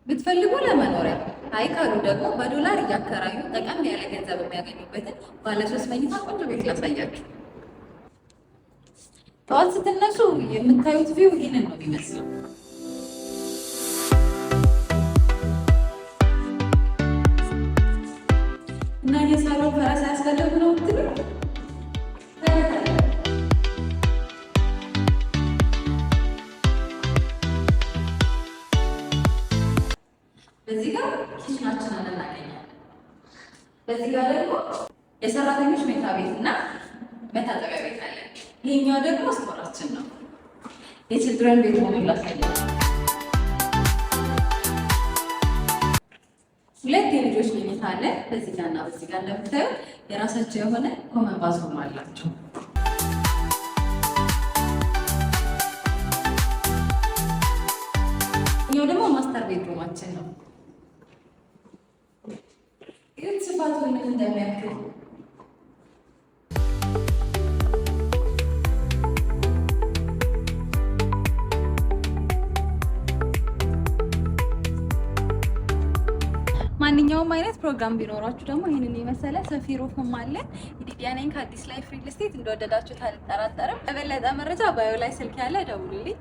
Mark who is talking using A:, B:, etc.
A: ብትፈልጉ ለመኖሪያ፣ አይ ካሉ ደግሞ በዶላር እያከራዩ ጠቀም ያለ ገንዘብ የሚያገኙበትን ባለ 3 መኝታ ቆንጆ ቤት ላሳያችሁ። ጠዋት ስትነሱ የምታዩት view ይህንን ነው የሚመስለው። እና የሳሎን ፈረስ አያስፈልጉ ነው የምትሉ? ፈረስ አለ። በዚህ ጋር kitchen ኣችንን እናገኛለን። በዚህ ጋር ደግሞ የሰራተኞች መኝታ ቤት እና መታጠቢያ ቤት አለ። ይሄኛው ደግሞ store ኣችን ነው። የ children bedroom ላሳያችሁ። ሁለት የልጆች መኝታ አለ። በዚህ ጋር እና በዚህ ጋር እንደምታዩ የራሳቸው የሆነ common bathroom አላቸው። ይኸኛው ደግሞ master bedroom ኣችን ነው። ይህ ስፋቱ ምን እንደሚያክል። ማንኛውም አይነት ፕሮግራም ቢኖራችሁ ደግሞ ይህንን የመሰለ ሰፊ roof ም አለ። ሊዲያ ነኝ ከአዲስ ላይፍ ሪል ስቴት። እንደወደዳችሁት አልጠራጠርም። ለበለጠ መረጃ bio ላይ ስልክ ያለ ደውሉልኝ።